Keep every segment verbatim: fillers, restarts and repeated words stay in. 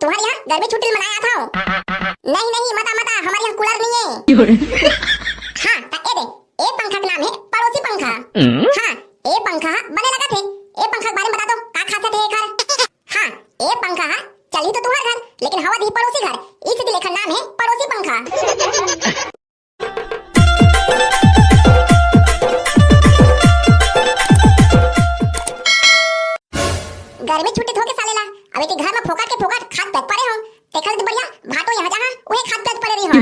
तुम्हारे यहाँ गर्मी छुट्टी मनाए आत हँव। नहीं, नहीं, मता, मता, हमर यहाँ कूलर नइ हे। हाँ, त ए दे, ए पंखा के नाम हे पड़ोसी पंखा। हाँ, ए पंखा ह बने लगत हे। ए पंखा के बारे में बता तो, का खासियत हे एखर? हाँ, ए पंखा ह चलही तो तुंहर घर, लेकिन हवा दिही पड़ोसी घर, इसीलिए एखर नाम हे पड़ोसी पंखा। गर्मी छुट्टी होगे साले ला, अब एके घर में फोकट के फोकट खात पियत परे हँव, तेखर ले बढ़िया भाटो यहाँ जहाँ उहे खात पियत परे रही हँव।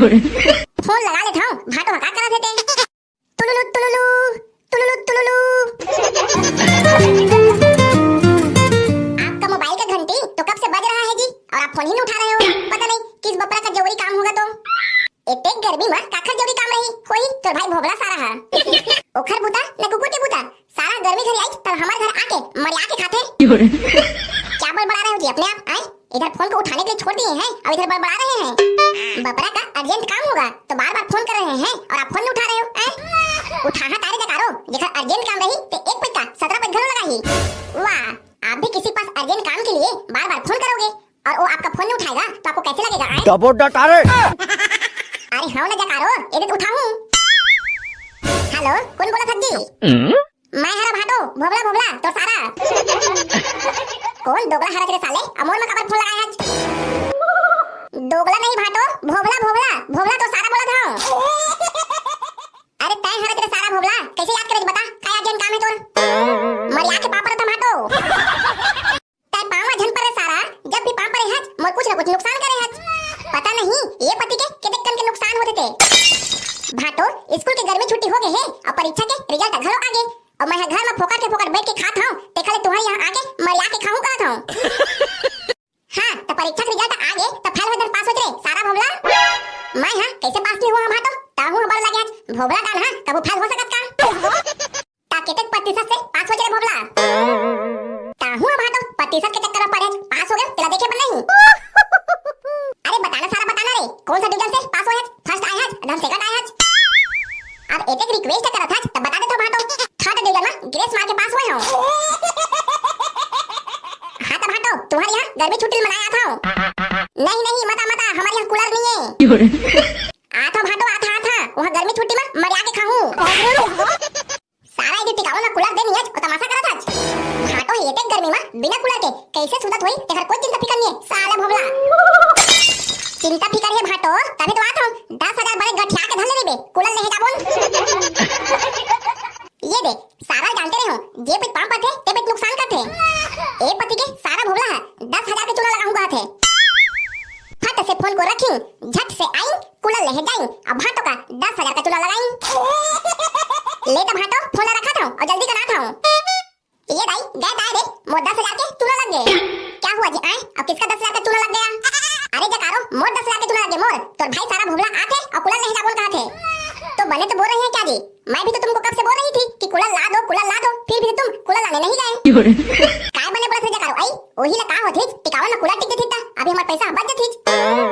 फोन लगा लेत हँव, भाटो ह का करत हे ते। तुलुलु तुलुलु, तुलुलु तुलुलु। आपका मोबाइल का घंटी तो कब से बज रहा है जी, और आप फोन ही नहीं उठा रहे हो। पता नहीं किस बपरा का जरूरी काम होगा तो। एतेक गर्मी मा काखर जरूरी काम रही होही तोर भाई भोभला सारा हा। ओखर बुता न कुकुर के बुता, सारा गर्मी घरी आइच तब हमर घर आके मरिया के खाथे। क्या बड़बड़ा रहे हो जी अपने आप, आए? इधर फोन को उठाने के लिए छोड़ दिए हैं, अब इधर बड़बड़ा रहे हैं। बपरा का अर्जेंट काम होगा तो बार बार फोन कर रहे हैं और आप फोन नहीं उठा रहे हो, आए? उठाहा तारे जकारो, जेकर अर्जेंट काम रही ते एक पैसा सत्रह पैसा घलो लगाही। वाह, आप भी किसी के पास अर्जेंट काम के लिए बार बार फोन करोगे और वो आपका फोन नहीं उठाएगा तो आपको कैसे लगेगा, आए? दबो डटारे। अरे हाँ ना जकारो, ये दे उठाऊं। हेलो, कौन बोला था जी? मैं हरा भाटो, भोभला भोभला, तोर सारा। कौन दोगला हरा तेरे साले? अमोर में काबर फोन लगाए हच? दोगला नहीं भाटो, भोभला भोभला, भोभला तोर सारा बोला था। अरे तय हरा तेरे सारा भोभला, कैसे याद करे बता? का अर्जेंट काम है तोर? मरिया के पापड़ था भाटो। तय पाँव झन परे सारा, जब भी पाँव परे हच, मोर कुछ न कुछ नुकसान करे हच। पता नहीं, ये पति के केतेक कन के नुकसान होथे ते। भाटो, स्कूल के गर्मी छुट्टी होगे हे, अउ परीक्षा के रिजल्ट घलो आगे, अउ मैं ह घर म फोकट के फोकट बैठ के खात हँव, तेखर ले तुंहर यहाँ आके मरिया के खाहूँ कहत हँव। हाँ, त परीक्षा के रिजल्ट आगे, त फेल होय धन पास होय रे, सारा भोभला। मैं ह कैसे पास नहीं हुआ हँव भाटो, ताहू ह बड़ लगे हच, भोभला डान ह, कभू फेल हो सकत का? ता केतेक प्रतिशत से पास होय रे भोभला? ताहू ह भाटो, प्रतिशत के चक्कर में पड़े, पास हो गए, तेला देखे बर नहीं। अरे बताना सारा, बताना रे, कौन सा डिवीजन से पास होय हच? फर्स्ट आय हच, धन सेकंड आय हच? अब एक एक रिक्वेस्ट करत हच, तब बता देथव भाटो, थर्ड डिवीजन में ग्रेस मार के पास होय हँव। हाँ त भाटो, तुंहर यहाँ गर्मी छुट्टी मनाए आत हँव। नहीं, नहीं, मता, मता, हमर यहाँ कूलर नहीं है। आत हँव भाटो, आत हँव, आत हँव, वहाँ गर्मी छुट्टी में मरिया के खाहूँ। सारा ये टिकावन ला कूलर दे नियच, ओ तमाशा करत हच। भाटो हे एतेक गर्मी मा बिना कूलर के कैसे सुतत होही, तेखर कोई चिंता फिकर नहीं है, साला भोभला। चिंता फिकर हे भाटो, तभी तो आत हँव, दस हजार बड़े गठिया के धर ले रहिबे, कूलर लेहे जाबोन। ये दे, सारा जानते रहे हो, जे पइत पाँव परथे, ते पइत नुकसान करथे। ए पति के सारा भोभला है, दस हजार के चूना लगाहूँ कहत हे। फट से फोन को रखी, झट से आई, कूलर लेहे जाई, अब भाटो का दस हजार का चूना लगाई। ले त भाटो, फोन ला रखत हँव अउ जल्दी कनात हँव। ये दाई, गए ताय रे, मोर दस हजार के चूना लग गए। क्या हुआ जी, आए? अब किसका दस हजार का चूना लग गया? अरे जकारो, मोर दस हजार के चूना लग गए मोर। तोर भाई सारा भोभला आथे अउ कूलर लेहे जाबोन कहत हे। तो बने तो बोल रही है क्या जी? मैं भी तो तुमको कब से बोल रही थी कि कूलर ला दो, कूलर ला दो, फिर भी तो तुम कूलर लाने नहीं गए। काय बने बोलत रे जकारो, आई? ओही ला का होथे, टिकावन में कूलर टिक जथे त, अभी हमार पैसा बच जथे।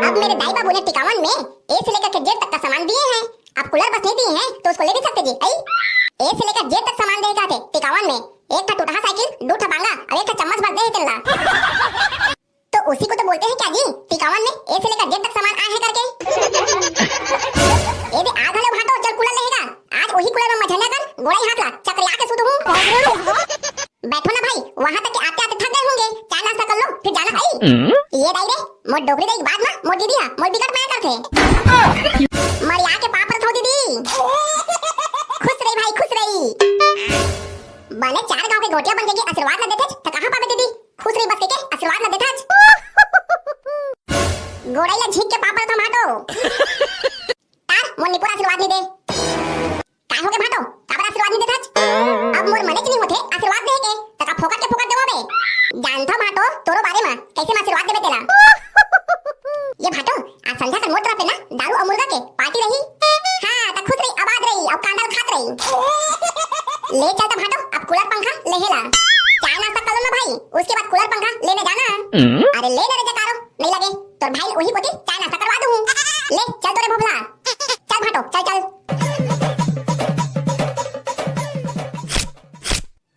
अब मेरे दाई बाबू ने टिकावन में ए से लेकर के जेड तक का सामान दिए हैं, अब कूलर बस नहीं दिए हैं तो उसको ले भी सकते जी, आई? ए से लेकर जेड तक सामान देगा थे टिकावन में, एक ठा टूटहा साइकिल, दू ठा बांगा अउ एक ठा चम्मच भर दे हे तेला। तो उसी को तो बोलते हैं क्या जी, टिकावन में ए से लेकर जेड तक सामान आए हैं करके। ए दे आ घलो भाटो, चल कूलर लेहेगा। आज वही कूलर में मझंडा कर गोड़ाई हाथ ला चकरिया के सुत हूँ। बैठो ना भाई, वहाँ तक के आते आते थक गए होंगे, चाय नाश्ता कर लो फिर जाना है। ये दाई रे, मोर डोकरी दाई के बाद में मोर दीदी हा मोर बिकट माया करथे। मरिया के पाँव परत हँव दीदी। खुश रही भाई, खुश रही। बने चार गांव के गोटिया बन के आशीर्वाद ला देथे, त कहाँ पाबे दीदी? खुश रही बस के आशीर्वाद ला देथच। गोड़ाई ला झीक के पाँव परत हँव भाटो। तार मोर निपोर आशीर्वाद नहीं दे। काय होगे भाटो? काबर आशीर्वाद नहीं देथच? अब मोर मनेच नहीं होथे आशीर्वाद दे के, त का फोकट के फोकट देवो बे? जानथव भाटो, तोरो बारे में कैसे मैं आशीर्वाद देवे तेला। ये भाटो, आज संध्या कर मोर तरफ ले ना दारू अउ मुर्गा के पार्टी रही। हाँ, त खुश रही, आबाद रही, अउ कांदा ल खात रही। ले चल त भाटो, अब कूलर पंखा लेहे ला। चाय नाश्ता कर लो ना भाई, उसके बाद कूलर पंखा लेने जाना। अरे ले ना रे जकारो, नहीं लगे, तोर भाई ल उही कोती चाय नाश्ता करवा दूँ। ले चल तो रे भोभला, चल भाटो, चल चल।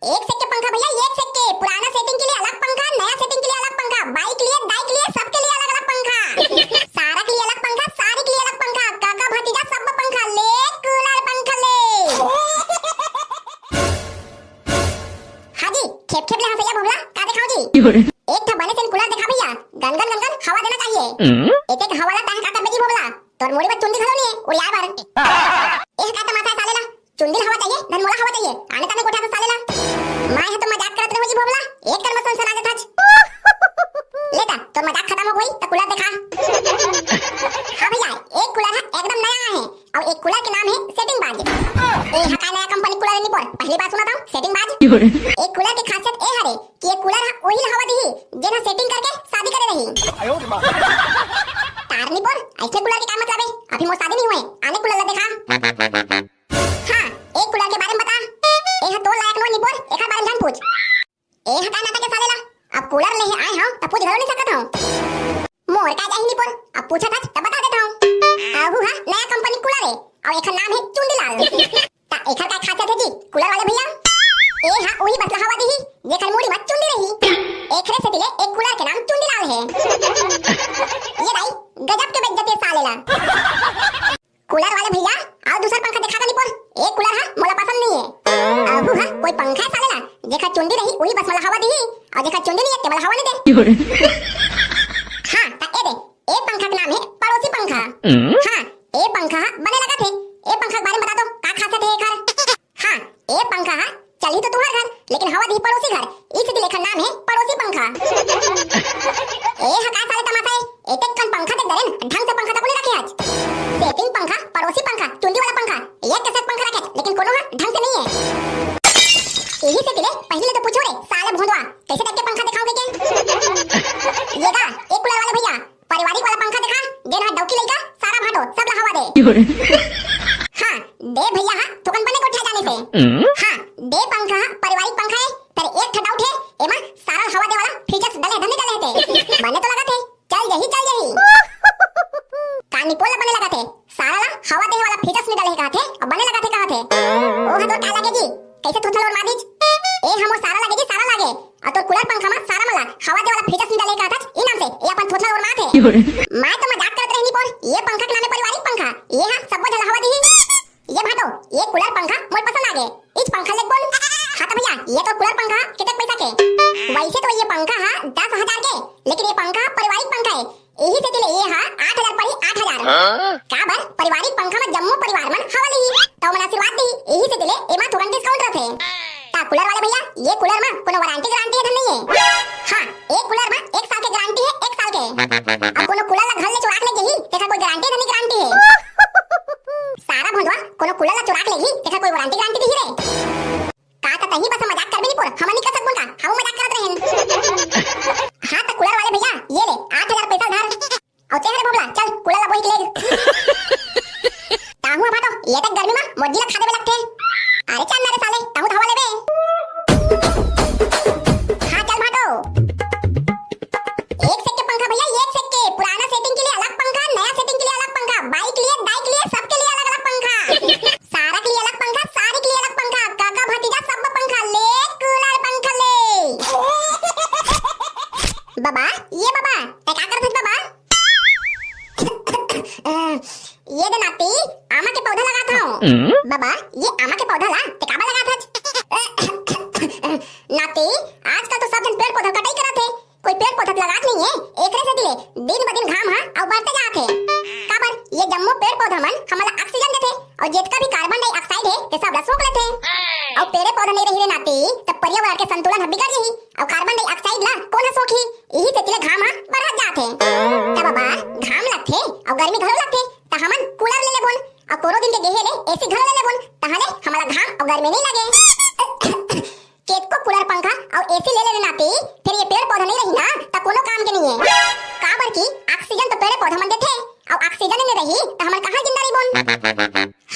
एक सेक के पंखा भैया, एक सेक के। पुराना सेटिंग के लिए अलग पंखा, नया सेटिंग के लिए अलग पंखा, बाई के लिए, दाई के लिए, सबके लिए अलग गनगन गनगन हवा देना चाहिए। एते के हवा ला तैं का करबे जी भोभला? तोर मुड़ी में चुंदी घलो नहीं है उड़ियाए बर। एह का तमाशा है साले ला? चुंदी ला हवा चाहिए, धन मोला हवा चाहिए। आने ताने गोठियाथे साले ला। मैं ह तो मजाक करत रहूं जी भोभला, एक कर में सनसना देथच। ले ता, तोर मजाक खत्म हो गई त कूलर देखा। हाँ भैया, एक कूलर है एकदम नया है, अउ एक कूलर के नाम है सेटिंग बाज। ए ह का नया कंपनी कूलर है निपोर, पहली बार सुना था सेटिंग बाज। एक कूलर के खासियत ए हरे कि ये कूलर ह ओही ला हवा दिही जेन ह सेटिंग करके शादी करे रही। तार निपोर, ऐसे कूलर के का मतलब है? अभी मोर शादी नहीं हुए, आने कूलर ला देखा। हाँ, एक कूलर के बारे में बता। ए ह तोर लायक नो निपोर, एखर बारे में झन पूछ। ए ह का नाटक के साले ला? अब कूलर ले आए हव त पूछ घलो नहीं सकत हव। मोर का जाही निपोर, अब पूछत हच त बता देत हव। अहू ह नया कंपनी कूलर है, अउ एखर नाम है चुंदीलाल। त एखर का खासियत है जी कूलर वाले भैया? ए ह उही बस ला हवा दिही जेखर मुड़ी म चुंदी रही। एखरे सेती ले ए कूलर के नाम चुंदीलाल है। ये दाई, गजब के बेइज्जती है साले ला। कूलर वाले भैया, अउ दूसर पंखा देखा ता निपोर। ए कूलर ह मोला पसंद नहीं है। अहू ह कोई पंखा है साले ला, जेखर चुंदी रही उही बस मोला हवा दिही, अउ जेखर चुंदी नहीं है ते मोला हवा नहीं दे। हाँ, त ए दे, ए पंखा के नाम है पड़ोसी पंखा। हाँ, ए पंखा ह बने लगत है। ए पंखा के बारे में बता तो, का खासियत है एखर? हाँ, ए पंखा ह चलही तो तुहर घर, लेकिन हवा दिही पड़ोसी घर, इसीलिए एखर नाम है पड़ोसी पंखा। ए ह का साले तमाशा है? एतेक कन पंखा देख डरेन, ढंग से पंखा तको नहीं रखे हच। सेटिंग पंखा, पड़ोसी पंखा, चुंदी वाला पंखा, ये कैसे पंखा रखे, लेकिन कोनो ह ढंग से नहीं है। यही से तिले पहले तो पूछो रे साले भोंदवा, कैसे टाइप के पंखा दिखाओगे के? ये गा, एक कूलर वाले भैया, पारिवारिक वाला पंखा देखा, जेन ह डौकी लइका, सारा भांटो, सब ला हवा दे। हाँ, दे भैया, हाँ, थोकन बने गोठिया जाने से। हाँ, दे पंखा, पारिवारिक पंखा है, तेरे एक ठा डाउट है, एमा सारा हवा दे वाला फीचर्स डले धनी डले हते। बने तो लगत है, चल जही, चल जही। का निपोर ला बने लगत है, सारा ला हवा दे वाला फीचर्स नहीं डले कहा थे, अब बने लगत है कहा थे। ओ ह तोर का लगे जी, कैसे थोथना लोर मादिच? ए हमो सारा लगे जी, सारा लगे। अउ तोर कूलर पंखा म सारा मला हवा दे वाला फीचर्स नहीं डले कहा था, ई नाम से ए अपन थोथना लोर माथे। मैं तो मजाक करत रहनी पोर, ये पंखा के नाम है पारिवारिक पंखा, ये ह सबो झन ला हवा दिही। ये भाटो, ये कूलर पंखा मोर पसंद आ गे, इच पंखा ले बोल। हाँ तो भैया, ये तो कूलर पंखा कितने पैसा के? वैसे तो ये पंखा ह दस हजार के, लेकिन ये पंखा पारिवारिक पंखा है, यही से तिले ये हा आठ हजार पड़ी, आठ हजार। हाँ? काबर पारिवारिक पंखा म जम्मो परिवार मन हवा लिही, त ओमन आशीर्वाद दिही, यही से तिले एमा थोकन डिस्काउंट रथे। ता कूलर वाले भैया, ये कूलर म कोनो वारंटी गारंटी है धन नहीं है? हाँ, एक कूलर म एक साल के गारंटी है, एक साल के। अब कोनो कूलर ला घर ले चुरा के ले जही, तेखर कोई गारंटी धन नहीं गारंटी है। सारा भोंदवा, कोनो कूलर ला चुरा के ले जही, तेखर कोई वारंटी गारंटी दिही रे? का त तही बस मजाक करबे निपोर, हमन नहीं कर सकबो का? हम मजाक करत रहेन। हाँ त कूलर वाले भैया, ये ले आठ हजार पैसा धर। अउ ते हरे भोभला, चल कूलर ला बोही के ले। ताहू ह भाटो, ये तक गर्मी मा मोर जी ला खा देबे लगथे। अरे चल ना रे साले, ताहू धावा लेबे। हाँ चल भाटो। एक सेक के पंखा भैया, एक सेक के। पुराना सेटिंग के लिए अलग पंखा, नया सेटिंग के लिए अलग पंखा, बाइक लिए, दाइक लिए, सबके लिए अलग-अलग पंखा। सारा के लिए अलग पंखा, सारी के लिए अलग पंखा, काका भतीजा सब पंखा ले, कूलर पंखा ले। बाबा, ये बाबा, ते का करत हस बाबा? ये दे नाती, आमा के पौधा लगात हव। बाबा, ये आमा के पौधा ला ते काबर लगात हस? नाती, आजकल तो सब झन पेड़ पौधा कटाई करत हे, कोई पेड़ पौधा लगात नहीं है, एकरे सेती ले दिन ब दिन घाम ह अउ बढ़ते जात हे। काबर ये जम्मो पेड़ पौधा मन हमला ऑक्सीजन देथे अउ जेतका भी कार्बन डाइऑक्साइड हे ते सब ला सोख लेथे। अउ पेड़े पौधा नहीं रही रे नाती, त पर्यावरण के संतुलन ह बिगड़ जही अउ कार्बन डाइऑक्साइड ला कोन ह सोखही? इही सेती ले घाम ह बढ़त जात हे। त बाबा घाम लगथे अउ गर्मी घलो लगथे, त हमन कूलर ले लेबोन अउ कोनो दिन के गेहे ले एसी घलो ले लेबोन, तहां ले हमला घाम अउ गर्मी नहीं लगे। केतको कूलर पंखा अउ एसी ले लेने नाती, फेर ये पेड़ पौधा नहीं रही ना, त कोनो काम के नहीं है। काबर कि ऑक्सीजन तो पेड़ पौधा मन देथे, अउ ऑक्सीजन नहीं रही, त हमन कहाँ जिंदा रहिबोन?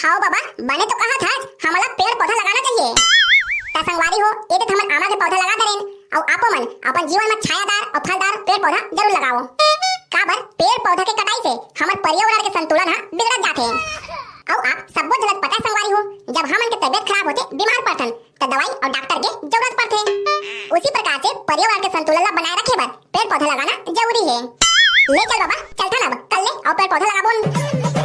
हाव बाबा, बने तो कहा था, हमला पेड़ पौधा लगाना चाहिए। त संगवारी हो, ये तो हमन आमा के पौधा लगा दरेन, अउ आपो मन अपन जीवन में छायादार अउ फलदार पेड़ पौधा जरूर लगाओ। काबर पेड़ पौधा के कटाई से हमर पर्यावरण के संतुलन ह बिगड़त जाथे। अउ आप सब्बो झन ल पता है संगवारी हो, जब हमन के तबीयत खराब होथे, बीमार पड़थन, त दवाई अउ डॉक्टर के जरूरत पड़थे। उसी प्रकार से पर्यावरण के संतुलन ला बनाए रखे बर पेड़ पौधा लगाना जरूरी है। ले चल बाबा, चलथन अब, कल ले अउ पेड़ पौधा लगाबोन।